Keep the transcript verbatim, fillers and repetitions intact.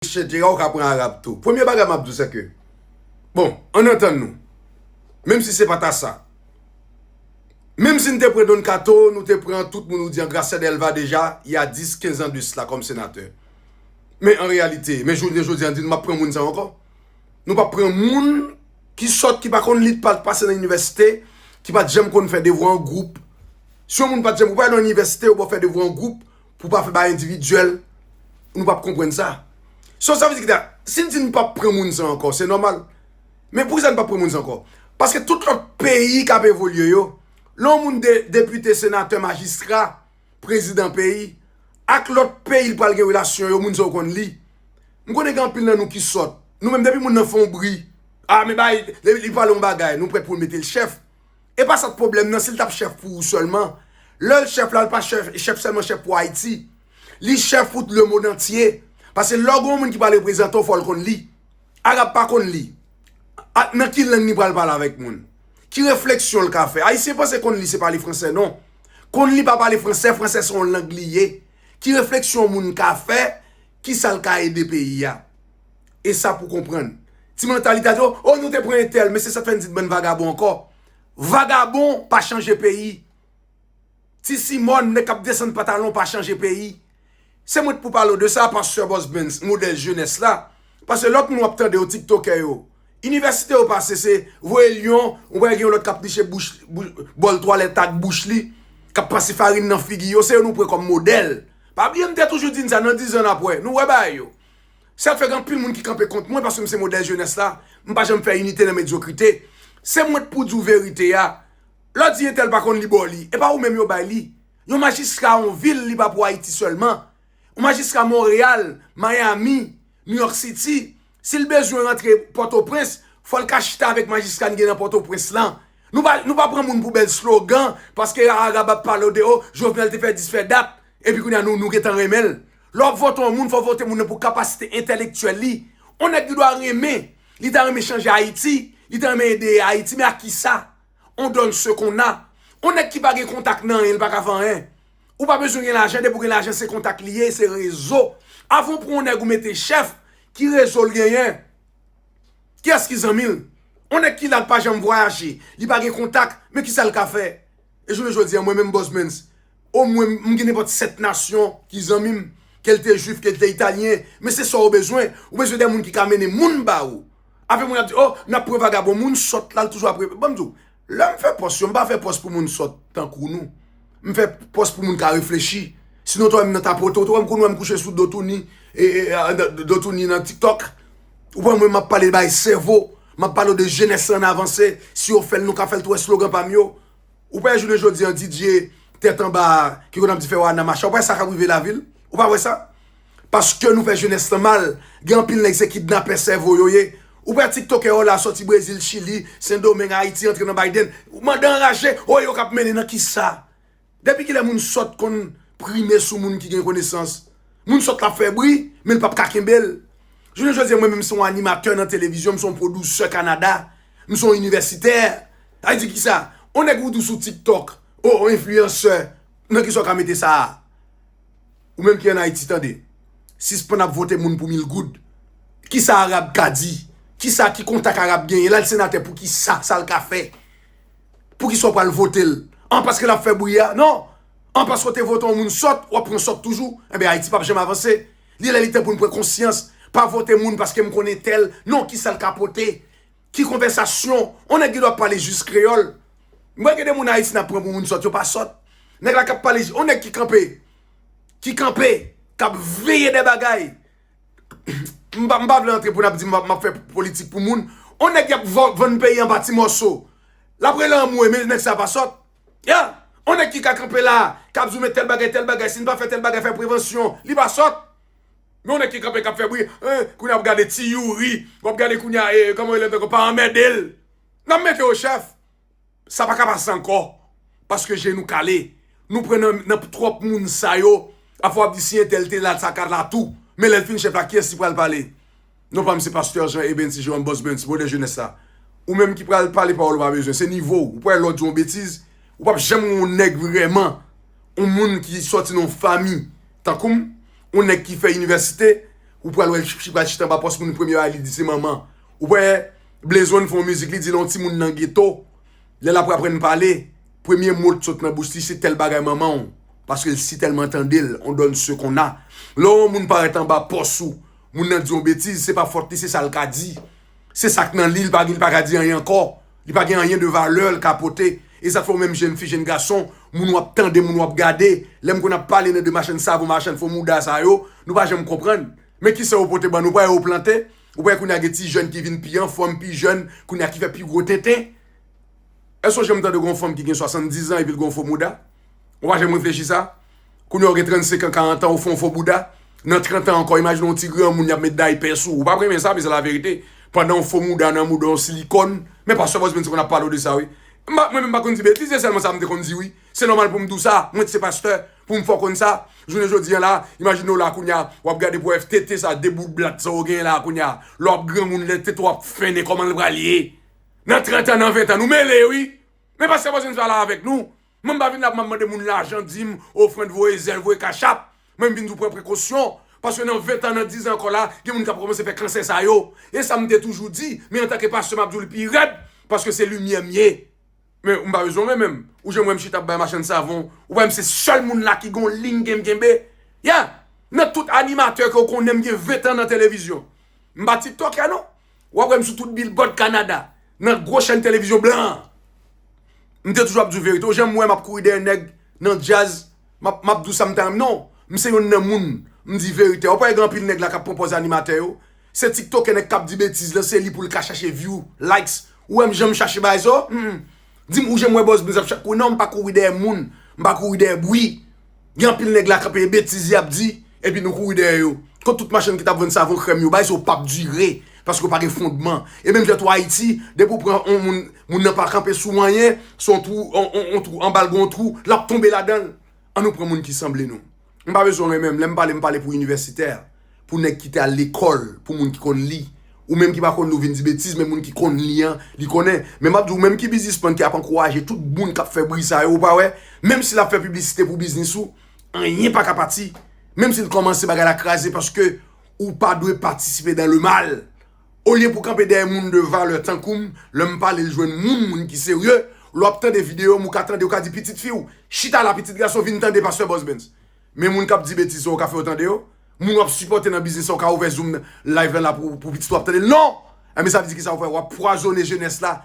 etsetera, ou ka pran arab tou. Premye bagay m ap di w, se ke, bon, ann antann nou. Menm si se pa ta sa. Menm si n te pran Don Kato, nou te pran tout moun ou di an Gracia Delva deja, il y a dix, quinze ans de cela comme sénateur. Men an reyalite, men jounen jodi a, n di nou p ap pran moun sa yo ankò. Nou p ap pran moun ki sòt, ki pa konn li, ki pa t pase nan inivèsite, ki pa t janm konn fè devwa an gwoup. Si yon moun pa t janm, ou pa nan inivèsite, ou pa fè devwa an gwoup, pou pa fè bagay endividyèl, nou p ap konprann sa. So, sa vle di ki ta, si n di n p ap pran moun sa ankò, se nòmal. Men poukisa n p ap pran moun sa ankò? Paske tout lòt peyi k ap evolye yo, lè yon moun de, depite, senatè, majistra, prezidan peyi, ak lòt peyi l pral gen relasyon yo, moun sa yo konn li. M konnen gen anpil nan nou ki sòt. Nou menm, depi moun nan fè yon bri, a, men bay, li, li pale yon bagay, nou prèt pou n mete l chèf. E pa sa k pwoblèm nan, si l t ap chèf pou ou sèlman. Lè l chèf la, l pa chèf, chèf sèlman chèf pou Ayiti. Li chèf pou lemonn antye. Paske lè w gen yon moun ki pral reprezante w, fò l konn li. Arab pa konn li. A, nan ki lang li pral pale avèk moun? Ki refleksyon l ka fè? Ayisyen panse konn li se pale fransè, non. Konn li pa pale fransè, fransè se yon lang li ye. Ki refleksyon yon moun ka fè? Kisa l ka ede peyi a? E sa pou konprann. Ti mantalite a di, o, o, nou te pran entèl, men se sa k fè n di bann vagabon ankò. Vagabon pa chanje peyi. Ti Simòn, nèg k ap desann pantalon, pa chanje peyi. Se mwen k pou pale w de sa, pastè Boss Benz, modèl jenès la. Paske lòt moun w ap tande yo, tiktokè yo, inivèsite yo pase, se voye lyon, ou wè gen yon lòt k ap niche bouch, bou-, bòl twalèt ak bouch li, k ap pase farin nan figi yo, se yo nou pran kòm modèl. Pa bliye, m te toujou di n sa, nan diz an n ap wè, nou wè bagay yo. Sa k fè gen anpil moun ki kanpe kont mwen, paske m se modèl jenès la, m pa janm fè inite nan medyokrite. Se mwen k pou di w verite a. Lè w di entèl pa konn li, ba w li. E pa ou menm yo bay li. Yon majistra yon vil, li pa pou Ayiti sèlman. Yon majistra Monreyal, Miami, New York City, si l bezwen rantre Pòtoprens, fò l ka chita avèk majistra n gen nan Pòtoprens lan. Nou pa, nou pa pran moun pou bèl slogan, paske Arab ap pale w de, o, Jovenel te fè dis fè dat, epi kounye a nou, nou gentan renmen l. Lè w ap vote yon moun, fò w vote moun nan pou kapasite entèlektyèl li. Yon nèg li dwa renmen, li ta renmen chanje Ayiti, li ta renmen ede Ayiti, men ak kisa? On donne ce qu'on a. On nèg ki pa gen kontak nan anyen, li pa ka fè anyen. Ou pa bezwen gen lajan, depi w gen lajan, se kontak li ye, se rezo. Avan w pran yon nèg ou mete chèf, ki rezo l genyen? Kiyès ki zanmi l? On nèg ki la, l pa janm vwayaje, li pa gen kontak, men kisa l ka fè? E jounen jodi a, mwen menm Boss Benz, omwen m gen nenpòt sèt nasyon ki zanmi m, ke l te jwif, ke l te italyen, men se sa w bezwen. Ou bezwen de moun ki ka mennen moun ba ou. Afè moun ap di, o, n ap pran vagabon, moun sòt la, l toujou ap re-, ban m di w, lè m fè pòs yo, m pa fè pòs pou moun sòt tankou nou. M fè pòs pou moun ka reflechi. Sinon, twa m nan tapote, twa m konn wè m kouche sou do Touny, e, e, a, do, do Touny nan TikTok. Ou pa mwen, m ap pale bay sèvo, m ap pale de jenès lan avanse, si yo fè l, nou ka fè l tou wè slogan pa m yo. Ou pa wè jounen jodi an, D J tèt anba a, ki konn ap di fè wana mache, ou pa wè sa k ap rive lavil? Ou pa wè sa? Paske nou fè jenès lan mal, gen anpil nèg se kidnapè sèvo yo ye. Ou pa wè tiktokè yo la sòti Brezil, Chili, Sendomeng, Ayiti, antre nan Biden. Ou mande anraje, o yo k ap mennen nan kisa? Depi kilè moun sòt konn prime sou moun ki gen konesans? Moun sòt la ap fè bri, men l p ap ka kenbe l. Jounen jodi a, mwen menm, m se yon animatè nan televizyon, m se yon pwodiktè Kanada, m se yon inivèsitè. Sa vle di kisa? On nèg ou di w sou TikTok, o, on enfliyansè, nan kisa w ka mete sa a? Ou menm ki ann Ayiti, tande. Sispann ap vote moun pou mil goud. Kisa Arab ka di? Kisa, ki kontak Arab genyen? L al senatè pou kisa? Sa l ka fè? Poukisa w pral vote l? An paske l ap fè bri a? Non. An paske w te vote yon moun sòt, w ap pran sòt toujou. Enben, Ayiti p ap janm avanse. Li lè li tan pou n pran konsyans. Pa vote moun paske m konnen tèl. Non, kisa l ka pote? Ki konvèsasyon? On nèg gen dwa pale jis kreyòl. M wè gen de moun Ayiti n ap pran pou moun sòt, yo pa sòt. Nèg la k ap pale, on nèg ki kanpe, ki kanpe, k ap veye de bagay. M pa, m pa vle antre pou n ap di m ap, m ap fè politik pou moun. On nèg y ap vò-, vann peyi an pa ti mòso. L ap rele anmwe, men nèg sa pa sòt. Ya! On nèg ki ka kanpe la, k ap di w men tèl bagay, tèl bagay, si n pa fè tèl bagay, fè prevansyon, li pa sòt. Men on nèg ki kanpe, k ap fè bri, en, kounye a w ap gade Ti Youri, w ap gade kounye a, e, kòman yo rele l ankò, pa anmède l. N ap mete yo chèf. Sa pa ka pase ankò. Paske je nou kale. Nou pran nan, nan twòp moun sa yo. Afwa w ap di si entèl te la, sa ka la tou. Men lè l fin chèf la, kiyès li pral pale? Non pa m se pastè Jean Ebensi Jerome Boss Benz, modèl jenès la. Ou menm ki pral pale pawòl ou pa bezwen, se nivo w. Ou pral lè w di yon betiz, ou p ap janm wè yon nèg vrèman, yon moun ki sòti nan yon fanmi tankou m, yon nèg ki fè inivèsite, Ou pral wè l ch- pral chita anba pòs moun, premye bagay li di se manman. Ou wè Blaze One fè yon mizik, li di l yon timoun nan geto. Lè l ap aprann pale, premye mo k sot nan bouch li se tèl bagay manman w. Paske l si tèlman tande l, on donne ce qu'on a. Lè yon moun parèt anba pòs ou, moun nan di yon betiz, se pa fòt li, se sa l ka di. Se sa k nan li, li pa, li pa ka di anyen ankò. Li pa gen anyen de valè l ka pote. E sa k fè w menm jèn fi, jèn gason, moun w ap tande, moun w ap gade, lè m konn ap pale nan de machann savon, machann fo mouda sa yo, nou pa janm konprann. Men kisa yo pote ban nou? Ou pa wè yo plante? Ou pa wè kounye a gen ti jèn ki vin pi anfòm, pi jèn, kounye a ki fè pi gwo tenten? Èske w janm tande yon fanm ki gen swasanndizan epi l gen yon fo mouda? Ou pa janm reflechi sa? Kounye a w gen trannsenk an, karant an, ou fè yon fo bouda. Nan trant an ankò, imajine yon ti granmoun y ap met daypè sou ou. Ou p ap renmen sa, men se laverite. Pandan yon fo mouda nan mouda yon silikòn. Men pastè Bòs Benz konn ap pale w de sa, wi. M pa- Mwen menm m pa konn di betiz, se sèlman sa m te konn di, wi. Se nòmal pou m di w sa. Mwen ki se pastè, pou m fè w konn sa. Jounen jodi a la, imajine w la kounye a, w ap gade pou F T T sa, de bout blat sa w genyen la kounye a. Lè w ap granmoun, lè tete w ap fennen, kòman l pral ye? Nan trant an, nan ven an, nou mele, wi. Men pastè Bòs Benz pa la avèk nou. Mwen m pa vin la pou m ap mande moun lajan, dim, ofrann, voye zèl, voye kachap. Mwen m vin di w pran prekosyon. Paske nan ven an, nan diz an ankò la, gen moun k ap kòmanse fè kansè sa yo. E sa m te toujou di, men antanke pastè m ap di w li pi rèd, paske se limyè m ye. Men m pa bezwen renmen m. Ou janm wè m chita ap bay machann savon. Ou wè m se sèl moun la ki gon liy ke m kenbe. Ya! Nan tout animatè ke w konnen m gen ven an nan televizyon. M pa tiktokè non. W ap wè m sou tout billboard Kanada. Nan gwo chèn televizyon blan an. M te toujou ap di w verite. Ou janm wè m ap kouri dèyè nèg nan djaz. M ap, m ap di w sa m ta renmen. Non. M se youn nan moun. M di verite. Ou pa wè gen anpil nèg la k ap pran pòz animatè yo. Se tiktokè nèg k ap di betiz lan, se li pou l ka chache view, likes. Ou wè m janm chache bagay sa yo? Mm, mm. Di m ou janm wè Bòs Benz ap chache kouri. Non, m pa kouri dèyè moun. M pa kouri dèyè bri. Gen anpil nèg la k ap betiz y ap di, epi nou kouri dèyè yo. Kot tout machann ki t ap vann savon krèm yo bay, se yo p ap dire, paske yo pa gen fondman. E menm jan tou Ayiti, depi w pran yon moun, moun nan pa kanpe sou anyen, se yon twou, yon, yon, yon twou, anba l gen yon twou, l ap tonbe ladan l. Ann nou pran moun ki sanble nou. M pa bezwen renmen m, lè m pale, m pale pou inivèsitè, pou nèg ki te al lekòl, pou moun ki konn li. Ou menm ki pa konn li, ou vin di betiz, men moun ki konn li an, li konnen. Men m ap di w, menm ki biznismann ki ap ankouraje tout moun k ap fè bri sa yo, ou pa wè, menm si l ap fè piblisite pou biznis ou, anyen pa ka pati. Menm si l kòmanse bagay la kraze, paske ou pa dwe patisipe dans le mal. Olye pou kanpe dèyè moun de valè tankou m, lè m pale l jwenn moun, moun ki serye, lè w ap tande videyo m, ou ka tande, ou ka di pitit fi w, chita la, pitit gason, vin tande pastè Bòs Benz. Men moun k ap di betiz sa yo ka fè yo tande yo. Moun w ap sipòte nan biznis sa yo ka ouvè zoom live lan la pou, pou pitit w ap tande l. Non! Enben sa vle di kisa w fè? W ap pwazonnen jenès la